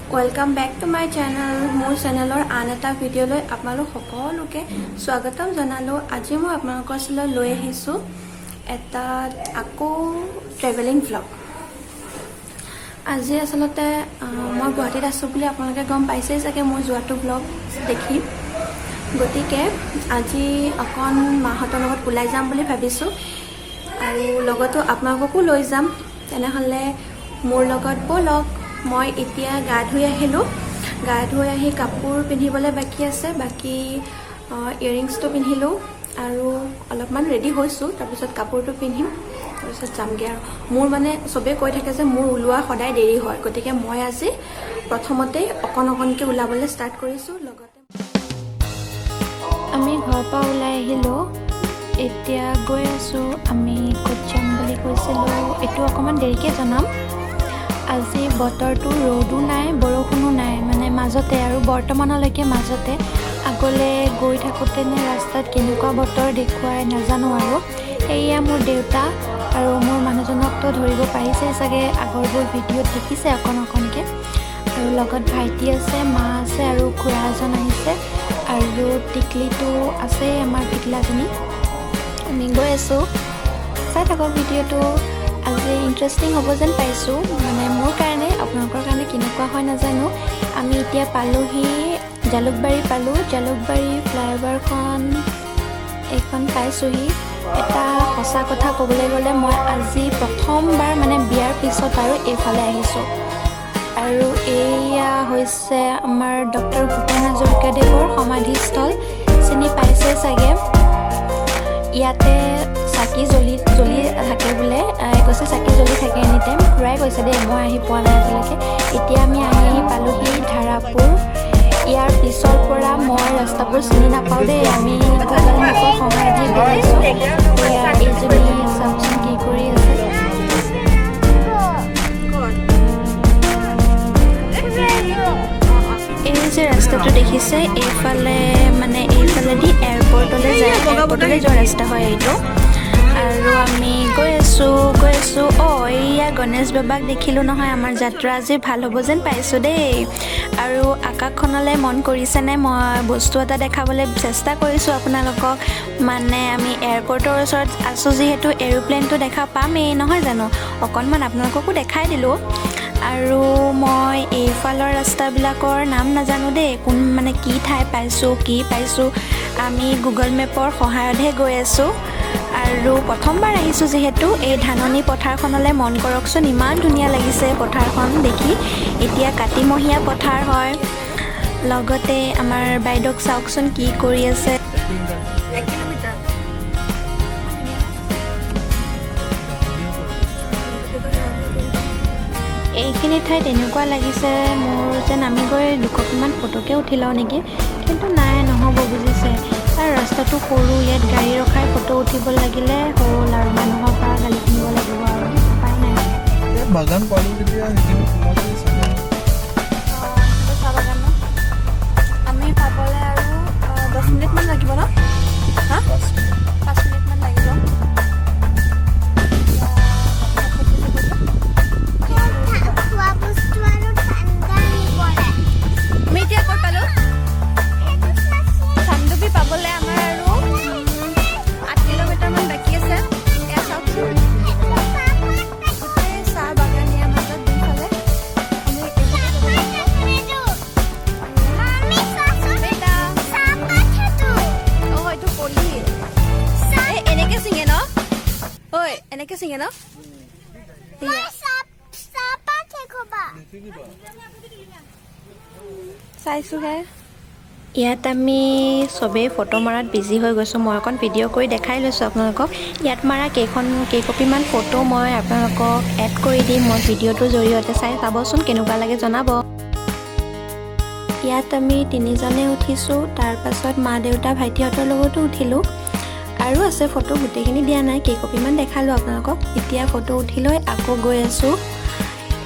Welcome back to my channel. মোৰ চেনেলৰ আন এটা ভিডিঅ'লৈ আপোনালোক সকলোকে স্বাগতম জনালোঁ। আজি মই আপোনালোকৰ ওচৰলৈ লৈ আহিছোঁ এটা আকৌ ট্ৰেভেলিং ভ্লগ। আজি আচলতে মই গুৱাহাটীত আছোঁ বুলি আপোনালোকে গম পাইছেই চাগে মোৰ যোৱাটো ভ্লগ দেখি। গতিকে আজি অকণ মাহঁতৰ লগত ওলাই যাম বুলি ভাবিছোঁ আৰু লগতো আপোনালোককো লৈ যাম। তেনেহ'লে মোৰ লগত ব'লক। মই এতিয়া গা ধুই আহিলোঁ। গা ধুই আহি কাপোৰ পিন্ধিবলৈ বাকী আছে, বাকী ইয়েৰিংছটো পিন্ধিলোঁ আৰু অলপমান ৰেডি হৈছোঁ। তাৰপিছত কাপোৰটো পিন্ধিম, তাৰপিছত যামগৈ। আৰু মোৰ মানে চবেই কৈ থাকে যে মোৰ ওলোৱা সদায় দেৰি হয়, গতিকে মই আজি প্ৰথমতেই অকণ অকণকৈ ওলাবলৈ ষ্টাৰ্ট কৰিছোঁ। লগতে আমি ঘৰৰ পৰা ওলাই আহিলোঁ, এতিয়া গৈ আছোঁ। আমি ক'ত যাম বুলি কৈছিলোঁ, এইটো অকণমান দেৰিকৈ জনাম। আজি বতৰটো ৰ'দো নাই, বৰষুণো নাই, মানে মাজতে আৰু বৰ্তমানলৈকে মাজতে। আগলৈ গৈ থাকোঁতেনে ৰাস্তাত কেনেকুৱা বতৰ দেখুৱাই নাজানো। আৰু সেয়া মোৰ দেউতা আৰু মোৰ মানুহজনকতো ধৰিব পাৰিছেই চাগে, আগৰবোৰ ভিডিঅ'ত দেখিছে অকণ অকণকৈ। আৰু লগত ভাইটি আছে, মা আছে আৰু খুৰা এজন আহিছে আৰু টিকলিটো আছে, আমাৰ টিকলাজনী। আমি গৈ আছোঁ, চাই থাকক ভিডিঅ'টো। আজি ইণ্টাৰেষ্টিং হ'ব যেন পাইছোঁ, মানে মোৰ কাৰণে, আপোনালোকৰ কাৰণে কেনেকুৱা হয় নাজানো। আমি এতিয়া পালোহি, জালুকবাৰী পালোঁ। জালুকবাৰী ফ্লাইঅভাৰখন এইখন পাইছোঁহি। এটা সঁচা কথা ক'বলৈ গ'লে মই আজি প্ৰথমবাৰ মানে বিয়াৰ পিছত আৰু এইফালে আহিছোঁ। আৰু এইয়া হৈছে আমাৰ ডক্টৰ ভূপেন হাজৰিকাদেৱৰ সমাধিস্থল, চিনি পাইছে চাগে। ইয়াতে চাকি জ্বলি জ্বলি থাকে বোলে, কৈছে চাকি জ্বলি থাকে এনি টাইম। খুৰাই কৈছে দেই, মই আহি পোৱা নাই আজিলৈকে। এতিয়া আমি আহি আহি পালোহি ধাৰাপুৰ। ইয়াৰ পিছৰ পৰা মই ৰাস্তাবোৰ চিনি নাপাওঁ দেই, আমি গুগল মেপৰ সহায়তহে গৈ আছোঁ। এয়া এইজনী চাওকচোন কি কৰি আছে। এই যে ৰাস্তাটো দেখিছে, এইফালে মানে এইফালেদি এয়াৰপৰ্টলৈ যায়, এয়াৰপৰ্টলৈ যোৱা ৰাস্তা হয় এইটো। আৰু আমি গৈ আছোঁ, গৈ আছোঁ। অঁ, এইয়া গণেশ বাবাক দেখিলোঁ নহয়। আমাৰ যাত্ৰা আজি ভাল হ'ব যেন পাইছোঁ দেই। আৰু আকাশখনলৈ মন কৰিছেনে? মই বস্তু এটা দেখাবলৈ চেষ্টা কৰিছোঁ আপোনালোকক। মানে আমি এয়াৰপৰ্টৰ ওচৰত আছোঁ যিহেতু এৰোপ্লেনটো দেখা পামেই নহয় জানো? অকণমান আপোনালোককো দেখাই দিলোঁ। আৰু মই এইফালৰ ৰাস্তাবিলাকৰ নাম নাজানো দেই, কোন মানে কি ঠাই পাইছোঁ কি পাইছোঁ, আমি গুগল মেপৰ সহায়তহে গৈ আছোঁ। আৰু প্ৰথমবাৰ আহিছোঁ যিহেতু। এই ধাননি পথাৰখনলৈ মন কৰকচোন, ইমান ধুনীয়া লাগিছে পথাৰখন দেখি। এতিয়া কাতিমহীয়া পথাৰ হয়। লগতে আমাৰ বাইদেউক চাওকচোন কি কৰি আছে। এইখিনি ঠাইত এনেকুৱা লাগিছে মোৰ যেন আমি গৈ দুকপিমান ফটোকে উঠি লওঁ নেকি, কিন্তু নাই, নহ'ব বুজিছে। আৰু ৰাস্তাটো সৰু, ইয়াত গাড়ী ৰখাই ফটো উঠিব লাগিলে হ'ল আৰু মানুহৰ পৰা গালি শুনিব লাগিব, আৰু উপায় নাই। বাগান পালোঁ যেতিয়া সেইখিনি সোমাব। চাহ বাগান ন আমি পাবলৈ আৰু 10 মিনিটমান লাগিব ন? হা, 5 মিনিটমান লাগিব। খোৱা বস্তু আৰু ঠাণ্ডা আনিবলে। আমি এতিয়া ক'ত পালোঁ? চান্দুবি পাবলৈ আমাৰ আৰু 8 কিলোমিটাৰমান বাকী আছে। এয়া চাওকচোন, গোটেই চাহ বাগানীয়া মাজত দুইফালে। আমি এইফালে যাব লাগিব। মামি, চোৱাচোন। বেটা। চাহপাত সেইটো। অঁ, এইটো কলি। এই এনেকে ছিঙে ন? ঐ, এনেকে ছিঙে ন? মই চাহপাত সেইখোপা। চাইছোঁহে। ইয়াত আমি চবেই ফটো মৰাত বিজি হৈ গৈছোঁ। মই অকণ ভিডিঅ' কৰি দেখাই লৈছোঁ আপোনালোকক। ইয়াত মাৰা কেইকপিমান ফটো মই আপোনালোকক এড কৰি দিম মই ভিডিঅ'টোৰ জৰিয়তে। চাই চাবচোন, কেনেকুৱা লাগে জনাব। ইয়াত আমি তিনিজনে উঠিছোঁ, তাৰপাছত মা দেউতা ভাইটিহঁতৰ লগতো উঠিলোঁ। আৰু আছে ফটো, গোটেইখিনি দিয়া নাই, কেইকপিমান দেখালোঁ আপোনালোকক। এতিয়া ফটো উঠি লৈ আকৌ গৈ আছোঁ।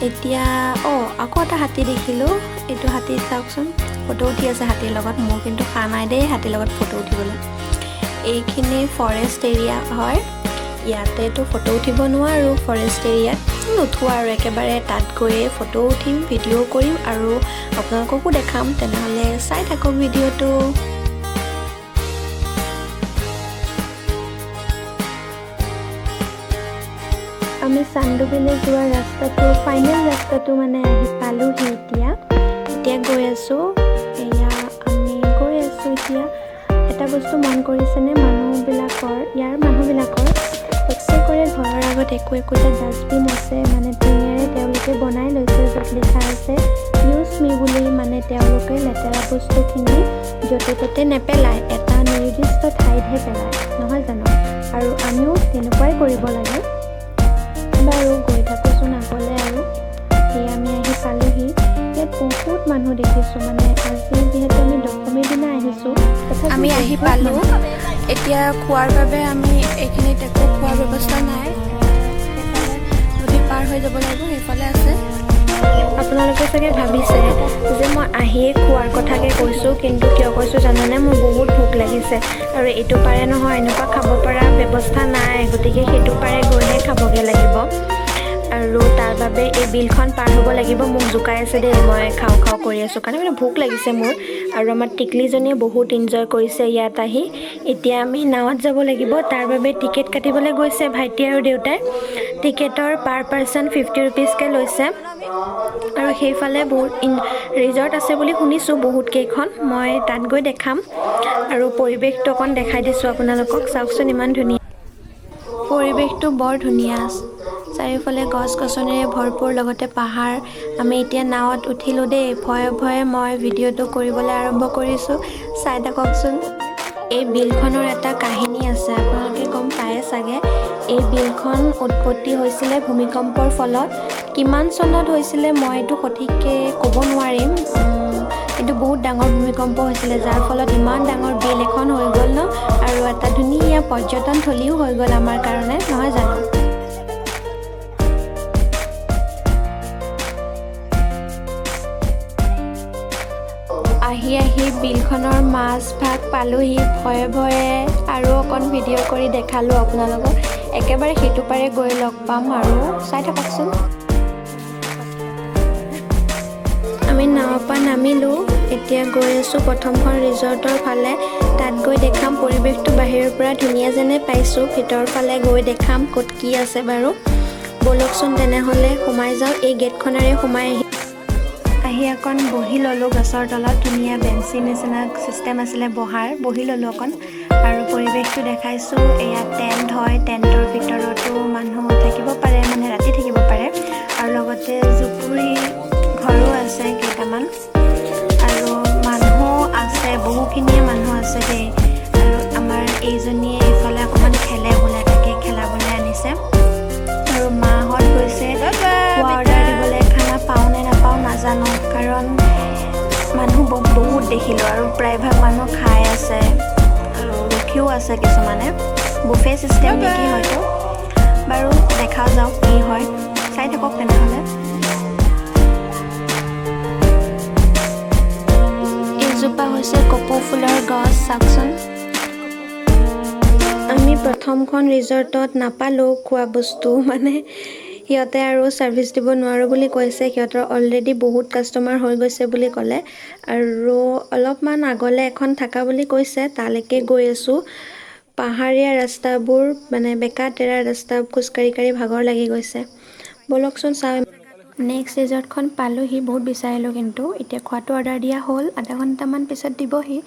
এতিয়া অঁ, আকৌ এটা হাতী দেখিলোঁ। এইটো হাতী চাওকচোন, ফটো উঠি আছে হাতীৰ লগত। মোৰ কিন্তু খা নাই দেই হাতীৰ লগত ফটো উঠিবলৈ। এইখিনি ফৰেষ্ট এৰিয়া হয়, ইয়াতেতো ফটো উঠিব নোৱাৰোঁ ফৰেষ্ট এৰিয়াত। নুঠোঁ আৰু একেবাৰে তাত গৈয়ে ফটো উঠিম, ভিডিঅ' কৰিম আৰু আপোনালোককো দেখাম। তেনেহ'লে চাই থাকক ভিডিঅ'টো। আমি চান্দডুবিলৈ যোৱা ৰাস্তাটো, ফাইনেল ৰাস্তাটো মানে আহি পালোহি। এতিয়া এতিয়া গৈ আছোঁ, এয়া আমি গৈ আছোঁ। এতিয়া এটা বস্তু মন কৰিছেনে, মানুহবিলাকৰ, ইয়াৰ মানুহবিলাকৰ প্ৰত্যেকৰে ঘৰৰ আগত একো একোটা ডাষ্টবিন আছে, মানে টিঙেৰে তেওঁলোকে বনাই লৈছে, য'ত লিখা আছে ইউজ মি বুলি। মানে তেওঁলোকে লেতেৰা বস্তুখিনি য'তে ত'তে নেপেলায়, এটা নিৰ্দিষ্ট ঠাইতহে পেলায়, নহয় জানো? আৰু আমিও তেনেকুৱাই কৰিব লাগে। বাৰু গৈ থাকোঁচোন আগলৈ। আৰু এই আমি আহি পালোহি। ইয়াত বহুত মানুহ দেখিছোঁ, মানে আজি যিহেতু আমি দশমীৰ দিনা আহিছোঁ, আমি আহি পালোঁ। এতিয়া খোৱাৰ বাবে আমি এইখিনিত একো খোৱাৰ ব্যৱস্থা নাই, সেইফালে নদী পাৰ হৈ যাব লাগিব, সেইফালে আছে। আপোনালোকে চাগে ভাবিছে যে মই আহিয়ে খোৱাৰ কথাকে কৈছোঁ, কিন্তু কিয় কৈছোঁ জানেনে? মোৰ বহুত ভোক লাগিছে আৰু এইটো পাৰে নহয় এনেকুৱা খাব পৰা ব্যৱস্থা নাই, গতিকে সেইটো পাৰে গৈহে খাবগৈ লাগিব। আৰু তাৰ বাবে এই বিলখন পাৰ হ'ব লাগিব। মোক জোকাই আছে দেই, মই খাওঁ খাওঁ কৰি আছোঁ কাৰণে মানে ভোক লাগিছে মোৰ। আৰু আমাৰ টিকলিজনীয়ে বহুত এনজয় কৰিছে ইয়াত আহি। এতিয়া আমি নাৱত যাব লাগিব, তাৰ বাবে টিকেট কাটিবলৈ গৈছে ভাইটি আৰু দেউতাই। টিকেটৰ পাৰ পাৰ্চন 50 ৰুপিজকৈ লৈছে। আৰু সেইফালে বহুত ৰিজৰ্ট আছে বুলি শুনিছোঁ, বহুত কেইখন, মই তাত গৈ দেখাম। আৰু পৰিৱেশটো অকণ দেখাই দিছোঁ আপোনালোকক, চাওকচোন ইমান ধুনীয়া পৰিৱেশটো, বৰ ধুনীয়া, চাৰিওফালে গছ গছনিৰে ভৰপূৰ, লগতে পাহাৰ। আমি এতিয়া নাৱত উঠিলোঁ দেই, ভয়ে ভয়ে মই ভিডিঅ'টো কৰিবলৈ আৰম্ভ কৰিছোঁ, চাই থাককচোন। এই বিলখনৰ এটা কাহিনী আছে, আপোনালোকে গম পায়ে চাগে। এই বিলখন উৎপত্তি হৈছিলে ভূমিকম্পৰ ফলত। কিমান চনত হৈছিলে মই এইটো সঠিককৈ ক'ব নোৱাৰিম, কিন্তু বহুত ডাঙৰ ভূমিকম্প হৈছিলে, যাৰ ফলত ইমান ডাঙৰ বিল এখন হৈ গ'ল ন, আৰু এটা ধুনীয়া পৰ্যটনথলীও হৈ গ'ল আমাৰ কাৰণে, নহয় জানো? আহি আহি বিলখনৰ মাজভাগ পালোহি, ভয়ে ভয়ে আৰু অকণ ভিডিঅ' কৰি দেখালোঁ আপোনালোকক। একেবাৰে সেইটো পাৰে গৈ লগ পাম আৰু চাই থাককচোন। আমি নাৱৰ পৰা নামিলোঁ, এতিয়া গৈ আছোঁ প্ৰথমখন ৰিজৰ্টৰ ফালে। তাত গৈ দেখাম পৰিৱেশটো, বাহিৰৰ পৰা ধুনীয়া যেনে পাইছোঁ, ভিতৰৰ ফালে গৈ দেখাম ক'ত কি আছে। বাৰু ব'লকচোন তেনেহ'লে সোমাই যাওঁ। এই গেটখনেৰে সোমাই আহি আহি অকণ বহি ল'লোঁ গছৰ তলত, ধুনীয়া বেঞ্চি নিচিনা চিষ্টেম আছিলে বহাৰ, বহি ল'লোঁ অকণ। আৰু পৰিৱেশটো দেখাইছোঁ। এয়া টেণ্ট হয়, টেণ্টৰ ভিতৰতো মানুহ থাকিব পাৰে, মানে ৰাতি থাকিব পাৰে। আৰু লগতে জুপুৰি ঘৰো আছে কেইটামান, আৰু মানুহ আছে, বহুখিনিয়ে মানুহ আছে দেই। আৰু আমাৰ এইজনীয়ে এইফালে অকণমান খেলে বোলে, তাকে খেলাবলৈ আনিছে। আৰু মাহঁত গৈছে খোৱা অৰ্ডাৰ দিবলৈ, খানা পাওঁ নে নাপাওঁ নাজানো, কাৰণ মানুহ বহুত দেখিলোঁ আৰু প্ৰায়ভাগ মানুহ খাই আছে আৰু ৰখিও আছে কিছুমানে, বুফে চিষ্টেম নেকি হয়তো। বাৰু দেখা যাওক কি হয়, চাই থাকক তেনেহ'লে। এইজোপা হৈছে কপৌ ফুলৰ গছ, চাওকচোন। আমি প্ৰথমখন ৰিজৰ্টত নাপালোঁ খোৱা বস্তু, মানে সিহঁতে আৰু ছাৰ্ভিচ দিব নোৱাৰোঁ বুলি কৈছে, সিহঁতৰ অলৰেডি বহুত কাষ্টমাৰ হৈ গৈছে বুলি ক'লে। আৰু অলপমান আগলৈ এখন থকা বুলি কৈছে, তালৈকে গৈ আছোঁ। পাহাৰীয়া ৰাস্তাবোৰ মানে বেকা তেৰা ৰাস্তা, খোজকাঢ়ি কাঢ়ি ভাগৰ লাগি গৈছে। ব'লকচোন চাওঁ। নেক্সট ৰিজৰ্টখন পালোহি, বহুত বিচাৰিলোঁ কিন্তু। এতিয়া খোৱাটো অৰ্ডাৰ দিয়া হ'ল, আধা ঘণ্টামান পিছত দিবহি।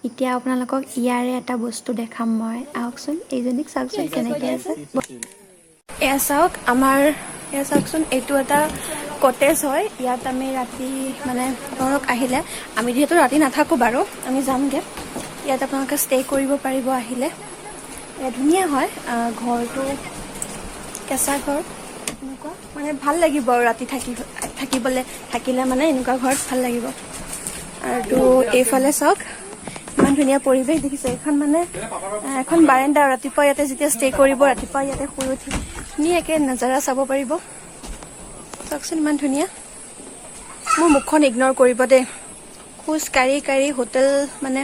এতিয়া আপোনালোকক ইয়াৰে এটা বস্তু দেখাম মই, আহকচোন। এইজনীক চাওকচোন কেনেকৈ আছে। এয়া চাওক আমাৰ, এয়া চাওকচোন, এইটো এটা কটেজ হয়। ইয়াত আমি ৰাতি মানে আপোনালোক আহিলে, আমি যিহেতু ৰাতি নাথাকোঁ বাৰু, আমি যামগৈ। ইয়াত আপোনালোকে ষ্টে' কৰিব পাৰিব আহিলে। এয়া ধুনীয়া হয় ঘৰটো, কেঁচা ঘৰ এনেকুৱা, মানে ভাল লাগিব আৰু ৰাতি থাকিবলৈ, থাকিলে মানে এনেকুৱা ঘৰত ভাল লাগিব। আৰু এইফালে চাওক ইমান ধুনীয়া পৰিৱেশ দেখিছে। এইখন মানে এখন বাৰেণ্ডা, ৰাতিপুৱা ইয়াতে যেতিয়া ষ্টে' কৰিব, ৰাতিপুৱা ইয়াতে শুই উঠি ধুনীয়াকৈ নজাৰা চাব পাৰিব। চাওকচোন ইমান ধুনীয়া। মোৰ মুখখন ইগন'ৰ কৰিব দেই, খোজ কাঢ়ি কাঢ়ি হোটেল মানে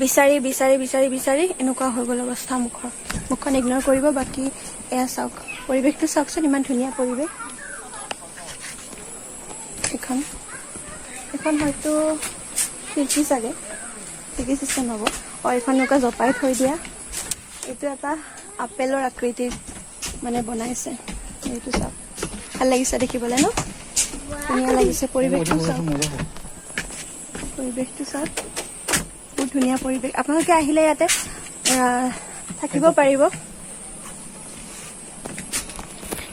বিচাৰি বিচাৰি বিচাৰি বিচাৰি এনেকুৱা হৈ গ'ল অৱস্থা মুখৰ। মুখখন ইগন'ৰ কৰিব, বাকী এয়া চাওক। পৰিৱেশটো চাওকচোন, ইমান ধুনীয়া পৰিৱেশ। এখন এখন হয়তো খিৰিকী চাগে, খিৰিকী চিষ্টেম হ'ব। অঁ, এইখন এনেকুৱা জপাই থৈ দিয়া। এইটো এটা আপেলৰ আকৃতিৰ মানে বনাইছে। এইটো চাওক, ভাল লাগিছে দেখিবলৈ ন? ধুনীয়া লাগিছে পৰিৱেশটো। চাওক পৰিৱেশটো, চাওক, বহুত ধুনীয়া পৰিৱেশ। আপোনালোকে আহিলে ইয়াতে থাকিব পাৰিব।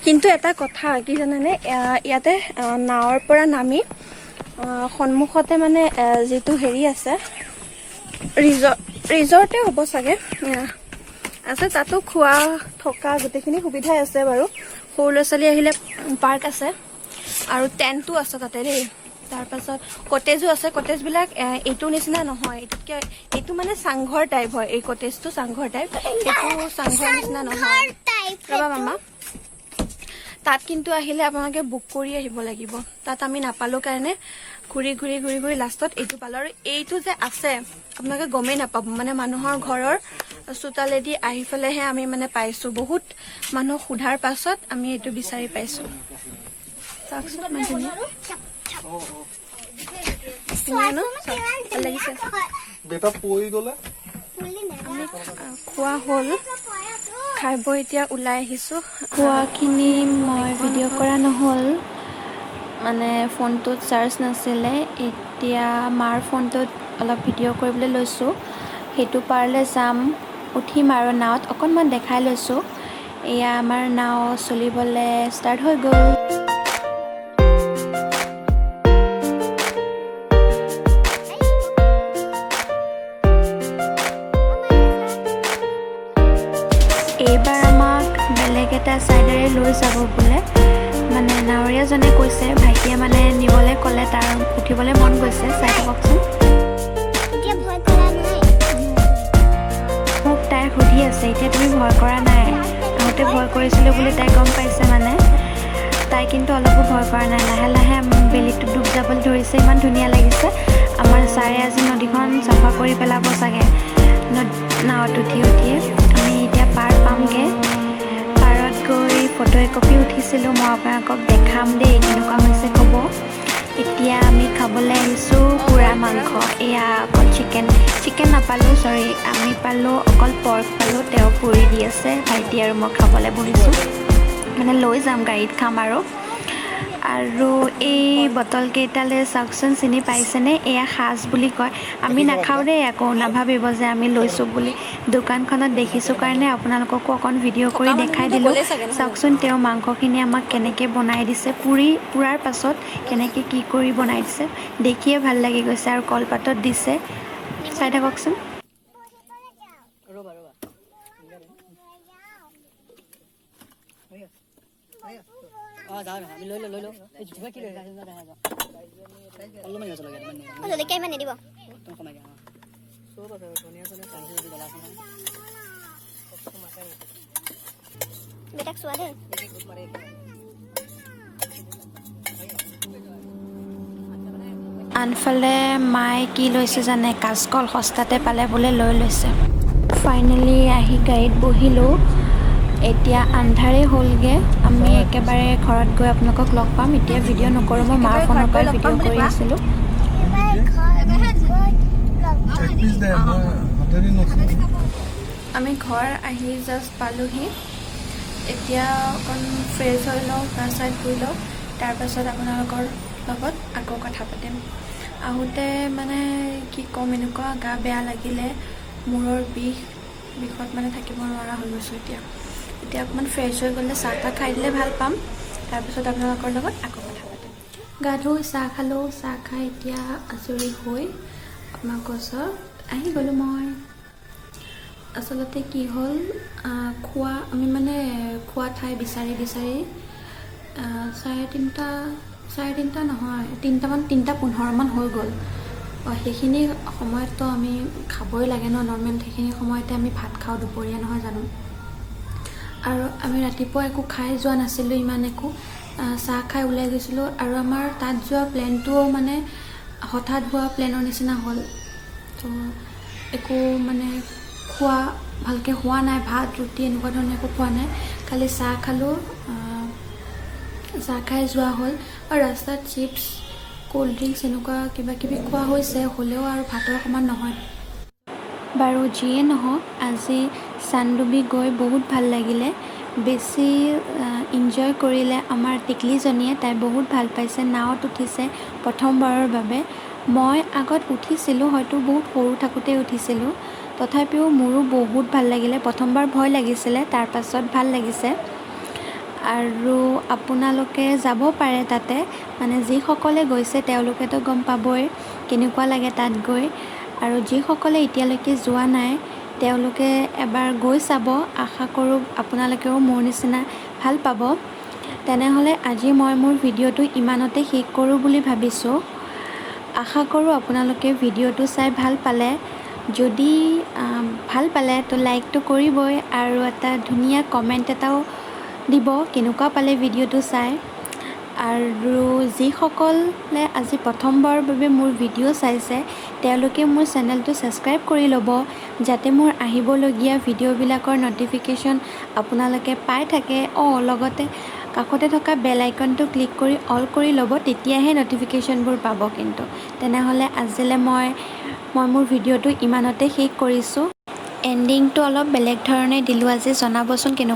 কিন্তু এটা কথা কি জানেনে, ইয়াতে নাৱৰ পৰা নামি সন্মুখতে মানে যিটো হেৰি আছে, ৰিজৰ্টে হ'ব চাগে আছে, তাতো খোৱা থকা গোটেইখিনি সুবিধাই আছে বাৰু। সৰু ল'ৰা ছোৱালী আহিলে পাৰ্ক আছে আৰু টেণ্টো আছে তাতে দেই। তাৰপাছত কটেজো আছে। কটেজবিলাক এইটোৰ নিচিনা নহয়, এইটোতকৈ এইটো মানে চাংঘৰ টাইপ হয়। এই কটেজটো চাংঘৰ টাইপ, এইটো চাংঘৰ নিচিনা নহয়। ৰ'বা মামা, তাত কিন্তু আহিলে আপোনালোকে বুক কৰি আহিব লাগিব। তাত আমি নাপালো কাৰণে ঘূৰি ঘূৰি ঘূৰি ঘূৰি লাষ্টত এইটো পালো। আৰু এইটো যে আছে আপোনালোকে গমেই নাপাব, মানে মানুহৰ ঘৰৰ চোতালেদি আহি পেলাইহে আমি মানে পাইছো। বহুত মানুহ সোধাৰ পাছত আমি এইটো বিচাৰি পাইছো। চাওকচোন ইমান ধুনীয়া, ধুনীয়া ন? ভাল লাগিছে। বেটা পৰি গ'লে আমি খোৱা হ'ল, খাই বৈ এতিয়া ওলাই আহিছোঁ। খোৱাখিনি মই ভিডিঅ' কৰা নহ'ল, মানে ফোনটোত চাৰ্জ নাছিলে। এতিয়া মাৰ ফোনটোত অলপ ভিডিঅ' কৰিবলৈ লৈছোঁ। সেইটো পাৰলৈ যাম, উঠিম আৰু নাৱত অকণমান দেখাই লৈছোঁ। এয়া আমাৰ নাও চলিবলৈ ষ্টাৰ্ট হৈ গ'ল। এইবাৰ আমাক বেলেগ এটা ছাইডেৰে লৈ যাব বোলে, মানে নাৱৰীয়াজনে কৈছে। ভাইটিয়ে মানে নিবলৈ ক'লে, তাৰ উঠিবলৈ মন গৈছে। চাই থাককচোন। মোক তাই সুধি আছে, এতিয়া তুমি ভয় কৰা নাই? আহোঁতে ভয় কৰিছিলোঁ বুলি তাই গম পাইছে মানে। তাই কিন্তু অলপো ভয় কৰা নাই। লাহে লাহে বেলিটো ডুব যাবলৈ ধৰিছে, ইমান ধুনীয়া লাগিছে। আমাৰ ছাৰে আজি নদীখন চাফা কৰি পেলাব চাগে নাৱত উঠি উঠিয়ে। আমি এতিয়া পাৰ পামগৈ। পাৰত গৈ ফটো একপি উঠিছিলোঁ, মই আপোনালোকক দেখাম দেই কেনেকুৱা হৈছে ক'ব। এতিয়া আমি খাবলৈ আহিছোঁ পোৰা মাংস। এয়া অকল চিকেন, চিকেন নাপালোঁ, চৰি, আমি পালোঁ অকল পৰ্ক পালোঁ। তেওঁ পুৰি দি আছে, ভাইটি আৰু মই খাবলৈ বহিছোঁ। মানে লৈ যাম গাড়ীত খাম আৰু। আৰু এই বটলকেইটালৈ চাওকচোন, চিনি পাইছেনে? এয়া সাজ বুলি কয়। আমি নাখাওঁ দেই, আকৌ নাভাবিব যে আমি লৈছোঁ বুলি। দোকানখনত দেখিছোঁ কাৰণে আপোনালোককো অকণ ভিডিঅ' কৰি দেখাই দিলোঁ। চাওকচোন তেওঁ মাংসখিনি আমাক কেনেকৈ বনাই দিছে, পুৰাৰ পাছত কেনেকৈ কি কৰি বনাই দিছে, দেখিয়ে ভাল লাগি গৈছে। আৰু কলপাতত দিছে, চাই থাককচোন। আনফালে মায়ে কি লৈছে জানে? কাচকল সস্তাতে পালে বোলে লৈ লৈছে। ফাইনেলি আহি গাড়ীত বহিলোঁ। এতিয়া আন্ধাৰেই হ'লগৈ। আমি একেবাৰে ঘৰত গৈ আপোনালোকক লগ পাম। এতিয়া ভিডিঅ' নকৰোঁ, মই মাৰ ফোনৰ পৰাই ভিডিঅ' কৰি আছিলোঁ। আমি ঘৰ আহি জাষ্ট পালোহি। এতিয়া অকণ ফ্ৰেছ হৈ লওঁ, গা চা ধুই লওঁ, তাৰপাছত আপোনালোকৰ লগত আকৌ কথা পাতিম। আহোঁতে মানে কি ক'ম, এনেকুৱা গা বেয়া লাগিলে, মূৰৰ বিষ, বিষত মানে থাকিব নোৱাৰা হৈ গৈছোঁ। এতিয়া এতিয়া অকণমান ফ্ৰেছ হৈ গ'লে চাহ তাহ খাই দিলে ভাল পাম। তাৰপিছত আপোনালোকৰ লগত আকৌ কথা পাতিম। গা ধুই চাহ খালোঁ, চাহ খাই এতিয়া আজৰি হৈ আপোনালোকৰ ওচৰত আহি গ'লোঁ মই। আচলতে কি হ'ল, খোৱা আমি মানে খোৱা ঠাই বিচাৰি বিচাৰি 3:30 নহয়, 3টামান, 3:15মান হৈ গ'ল। সেইখিনি সময়ততো আমি খাবই লাগে ন, নৰ্মেল সেইখিনি সময়তে আমি ভাত খাওঁ দুপৰীয়া, নহয় জানো? আৰু আমি ৰাতিপুৱা একো খাই যোৱা নাছিলোঁ, ইমান একো, চাহ খাই ওলাই গৈছিলোঁ। আৰু আমাৰ তাত যোৱা প্লেনটোও মানে হঠাৎ হোৱা প্লেনৰ নিচিনা হ'ল। তো একো মানে খোৱা ভালকৈ হোৱা নাই, ভাত ৰুটি এনেকুৱা ধৰণে একো খোৱা নাই। খালি চাহ খালোঁ। চাহ খাই যোৱা হ'ল আৰু ৰাস্তাত চিপছ, ক'ল্ড ড্ৰিংকছ এনেকুৱা কিবা কিবি খোৱা হৈছে, হ'লেও আৰু ভাতৰ সমান নহয়। বাৰু যিয়ে নহওক, আজি চানডুবি গৈ বহুত ভাল লাগিলে। বেছি ইনজয় কৰিলে আমাৰ টিকলিজনীয়ে। তাই বহুত ভাল পাইছে, নাৱত উঠিছে প্ৰথমবাৰৰ বাবে। মই আগত উঠিছিলোঁ, হয়তো বহুত সৰু থাকোঁতে উঠিছিলোঁ। তথাপিও মোৰো বহুত ভাল লাগিলে। প্ৰথমবাৰ ভয় লাগিছিলে, তাৰপাছত ভাল লাগিছে। আৰু আপোনালোকে যাব পাৰে তাতে। মানে যিসকলে গৈছে তেওঁলোকেতো গম পাবই কেনেকুৱা লাগে তাত গৈ। আৰু যিসকলে এতিয়ালৈকে যোৱা নাই, তেওঁলোকে এবাৰ গৈ চাব। আশা কৰোঁ আপোনালোকেও মোৰ নিচিনা ভাল পাব। তেনেহ'লে আজি মই মোৰ ভিডিঅ'টো ইমানতে শেষ কৰোঁ বুলি ভাবিছোঁ। আশা কৰোঁ আপোনালোকে ভিডিঅ'টো চাই ভাল পালে। যদি ভাল পালে তো লাইকটো কৰিবই আৰু এটা ধুনীয়া কমেণ্ট এটাও দিব কেনেকুৱা পালে ভিডিঅ'টো চাই। আৰু যিসকলে আজি প্ৰথমবাৰৰ বাবে মোৰ ভিডিঅ' চাইছে, তেওঁলোকে মোৰ চেনেলটো ছাবস্ক্ৰাইব কৰি ল'ব, যাতে মোৰ আহিবলগীয়া ভিডিঅ'বিলাকৰ ন'টিফিকেশ্যন আপোনালোকে পাই থাকে। অঁ, লগতে কাষতে থকা বেল আইকনটো ক্লিক কৰি অল কৰি ল'ব, তেতিয়াহে ন'টিফিকেশ্যনবোৰ পাব কিন্তু। তেনেহ'লে আজিলৈ মই মোৰ ভিডিঅ'টো ইমানতে শেষ কৰিছোঁ। এণ্ডিংটো অলপ বেলেগ ধৰণে দিলোঁ আজি, জনাবচোন কেনেকুৱা।